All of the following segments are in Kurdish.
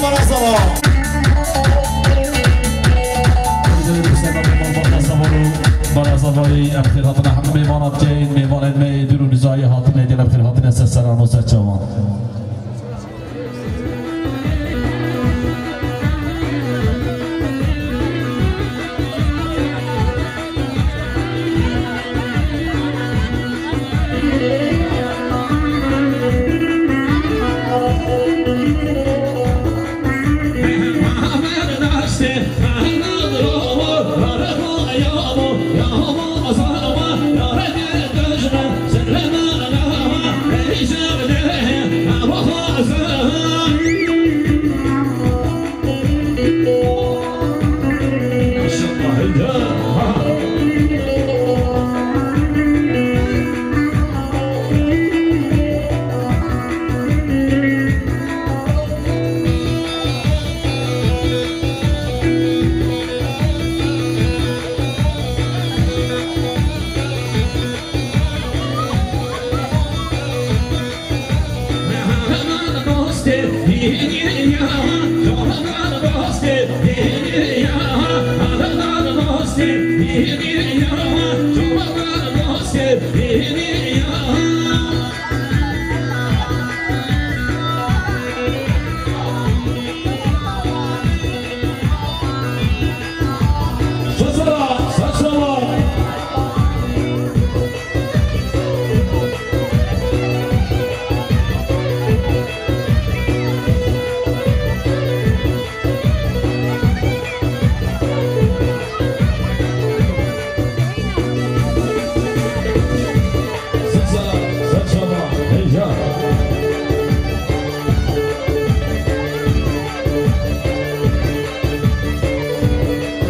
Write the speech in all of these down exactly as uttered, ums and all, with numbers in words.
Barazava. Barazavayî em xêr hatina hemû mêvana dikeyin, mêvanên me yê dûr û nizayî hatine, gelek xêr hatine ser seran û ser çavan.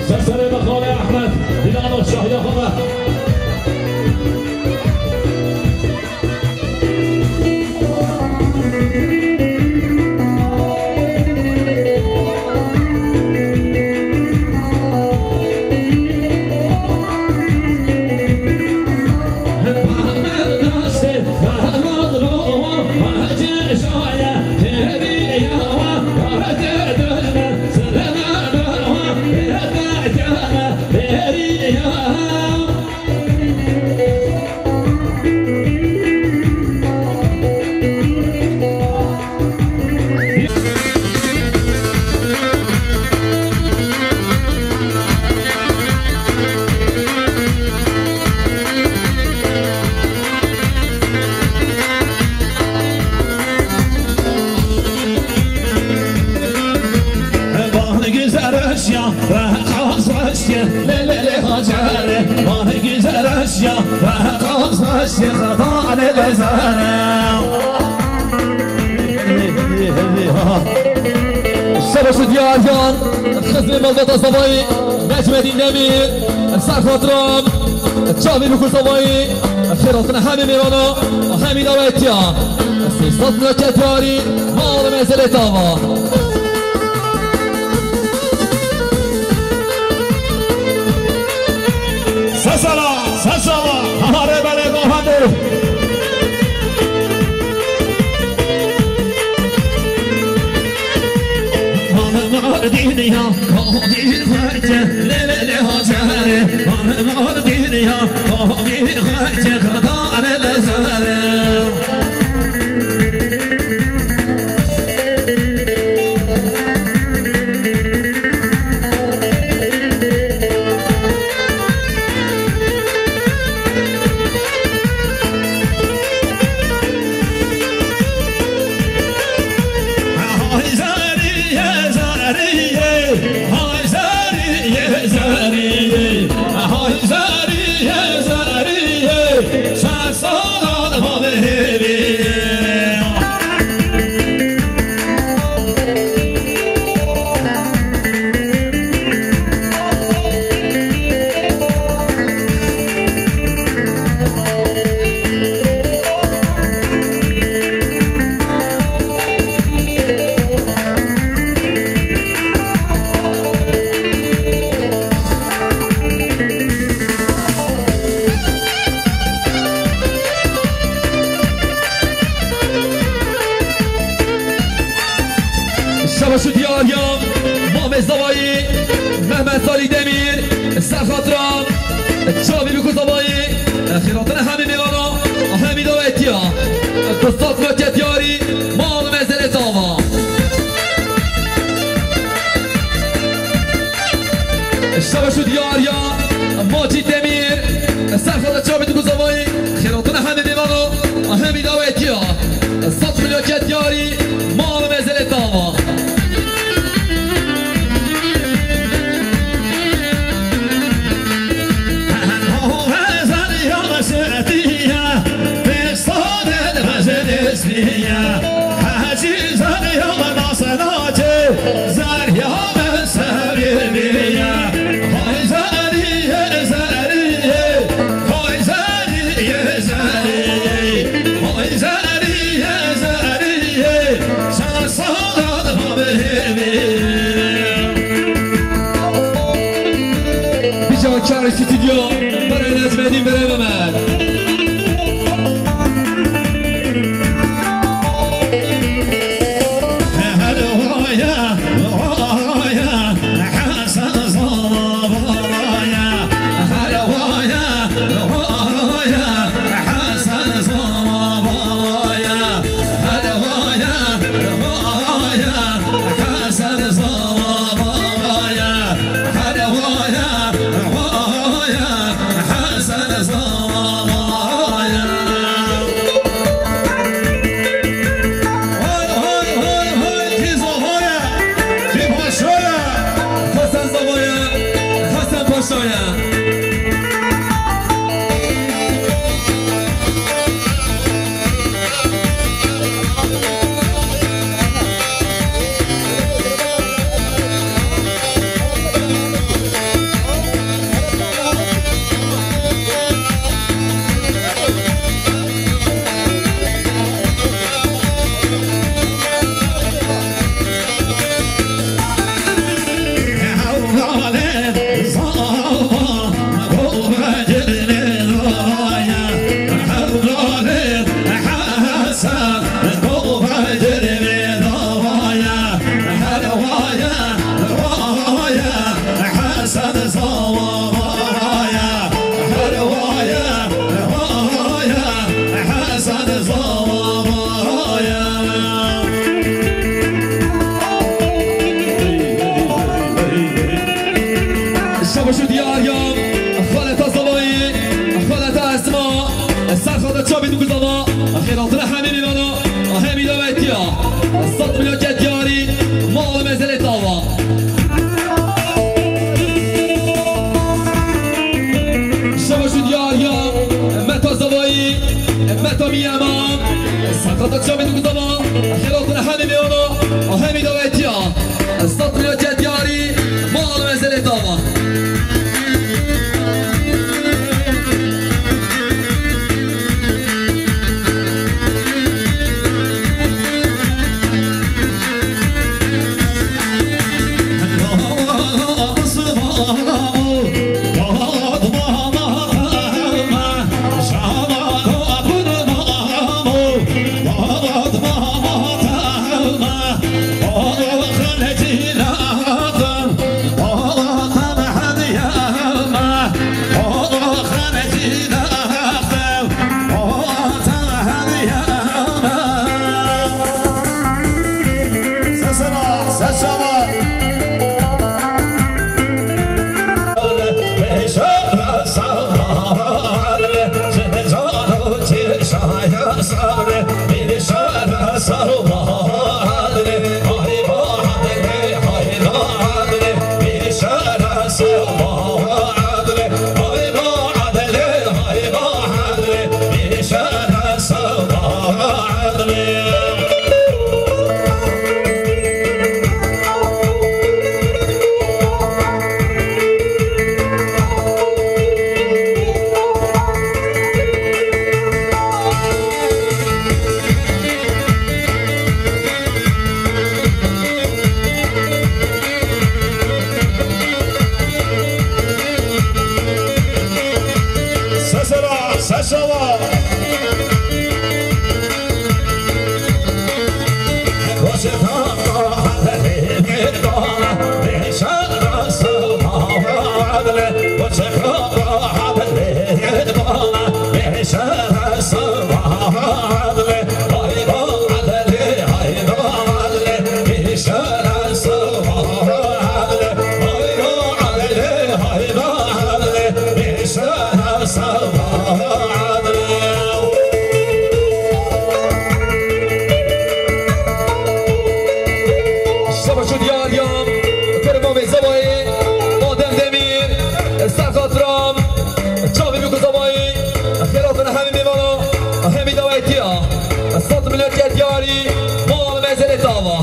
Ser serê me xalê Ehmed, Dîlano şahiya xwe me. Bana güzel aşya, bana kazlaşya, le le le Hacer. Bana güzel aşya, bana kazlaşya, Hacer le zara. Serbaşê diyariyan, xizmê malbata Zavayî, Necmedîn Demîr, ser xatira çavên û Zavayî, xêr hatina hemî mêvana, hemî dawetiya. Sê sed miraket yarî, mal mezelê tava. Sesala, sesala, hare bere gohande. Mardin ya, Kadir Xwete, le le le Hacer. Mardin ya, Kadir Xwete, Xwete le zere. Baş û diyariya mamê zavayî Mehmet Salî Demîr, ser xatira çavî bikû zavayî, xêratina hemî mêvana, hemî dawetiya, du sed milyon diyarî, mal û mezelê tava. Şeveş û diyariya Macî Demîr, ser xatira çavî bikû zavayî, xêratina hemî mêvana, hemî dawetiya, sed milyon diyarî, mal û mezelê tava. Bicakarê stûdyo, berê Necmedîn, berê Mehmet. Hay, hay, hay, hay, kî zavaya, kî paşaya. Hasan zavaya, Hasan paşaya. Şeveş û diyariya, xaleta zavayî, xaleta Esma, ser xatira çavî bikû zava, xêratina hemî mêvana, hemî dawetiya, sed milyon diyarî, mal û mezelê tava. Şeveş û diyariya, Meta zavayî, Meta Miyema, ser xatira çavî bikû zava, xêratina hemî mêvana, hemî dawetiya, sed milyon diyarî, mal û mezelê tava. Baş û diyar ya, kurê Mamê Zebayê, Adem Demîr, ser xatira, çavê bûk û zebayê, xêr hatin hemî mêvana, hemî dawetiya, sed milletê diyarî, mal mezele tava.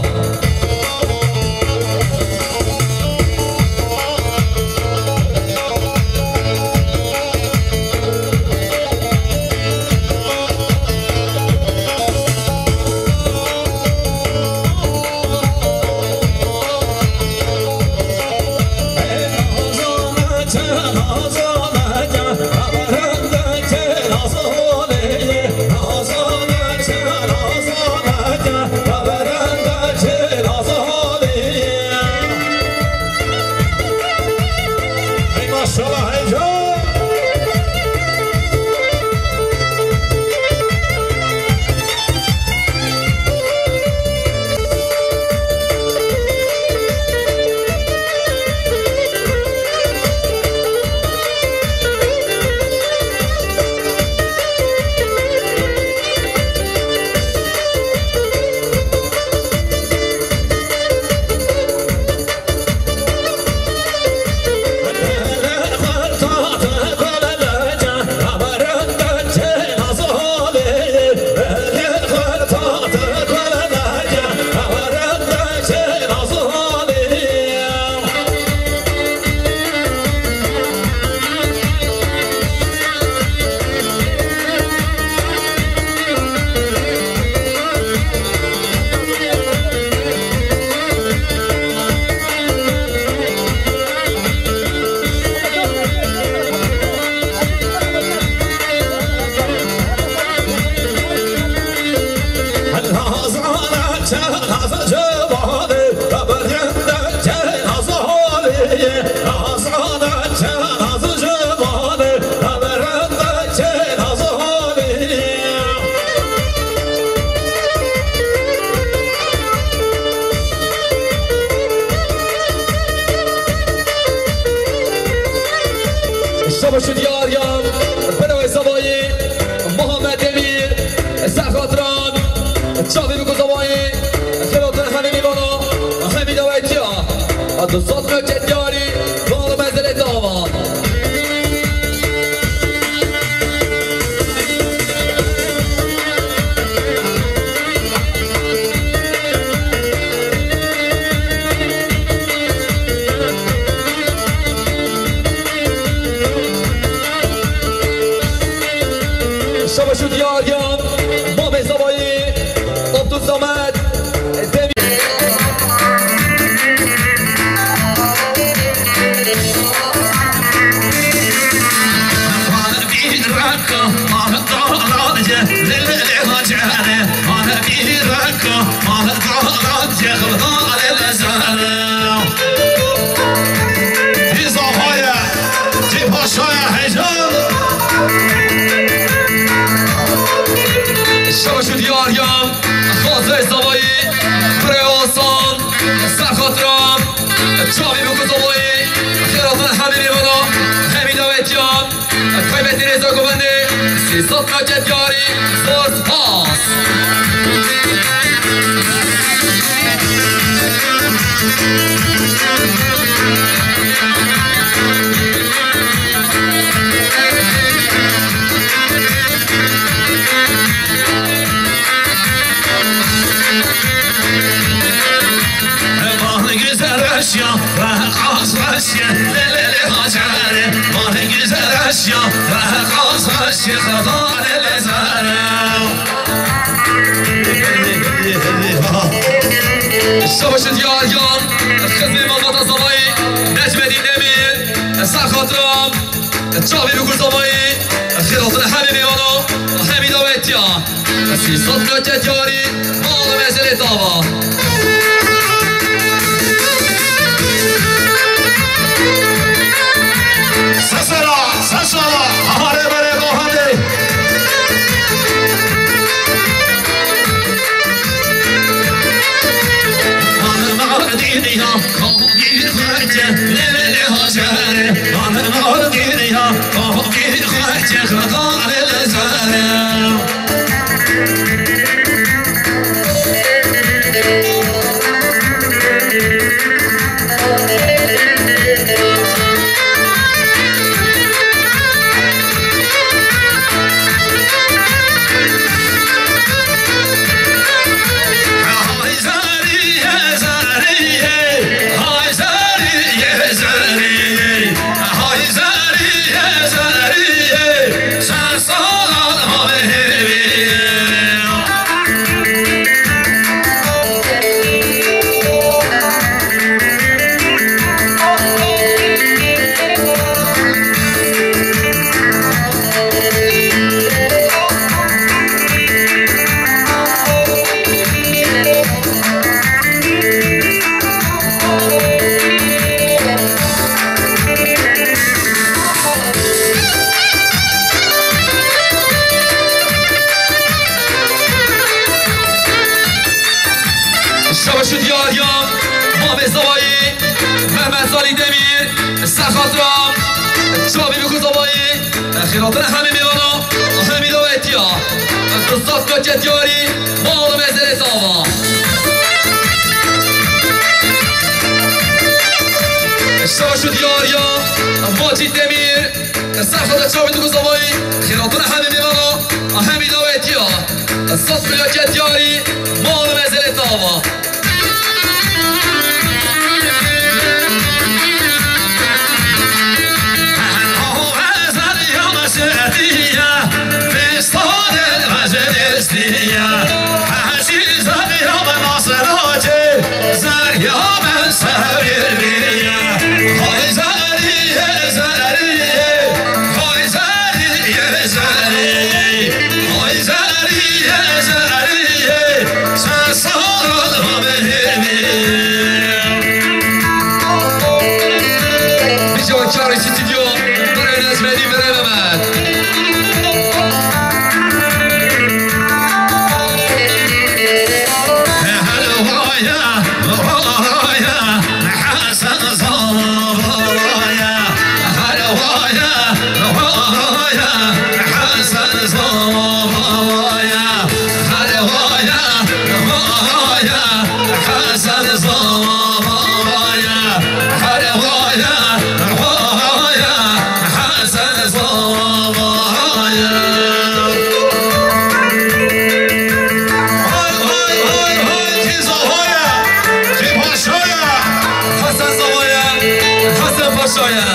Hey maşallah, hey can. Şabaş û diyar ya, Binawê Zebayê, Muhammed Demîr, ser xatiran, çavê bûk û zebayê, xêr hatin hemî mêvana, hemî dawetiya, du sed milletê diyarî, mal mezele tava. Şabaş û diyar ya, Mamê Zebayê, Abdulsamed Demîr. Şabaş û diyar ya, Xazê Zebayê, Kurê Hasan, ser xatira, çavê bûk û zebayê, xêr hatin hemî mêvana, hemî dawetiya, taybetî rêza govendê, sê sed milletê diyarî, zor spas. Mah güzel reşya, rehqas reşya, lê lê lê Hacere. Mah güzel reşya, rehqas reşya, xezanê lê zere. Şabaş û diyar ya, xizmê malbata Zebayê, Necmedîn Demîr, ser xatiran, çavê bûk û zebayê, xêr hatin hemî mêvana, hemî dawetiya. Sê sed milletê diyarî, mal mezele tava. Sesera, sesera, ahare bere gohande. Mardin ya, bir xece, lê lê lê Hacere. Mardin ya, bir xece, xezanê lê zere. Salî Demîr, ser xatira Çavî Bikû Zavayî, xêratina hemî mêvana, hemî dawetiya. Du sed koçet yarî, mal û mezelê tava. Şaş û diyariya, Macîd Demîr, ser xatira Çavî Bikû Zavayî, xêratina hemî mêvana, hemî dawetiya. Du sed koçet yarî, mal û mezelê tava. Vîca çarê stûdyo, birê Necmedîn, birê Mehmet. Her waya, waya, Hesen zavaya. Her waya, waya, Hesen zavaya. Her waya, waya, Hesen zavaya. Her waya, waya, Hesen zavaya. Hay, hay, hay, hay, kî zavaya, kî paşaya. Hesen zavaya, Hesen paşaya.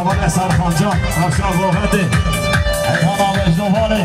Hevalê Serxancan, aşağı Rohetê. Etana Mecnûvanê.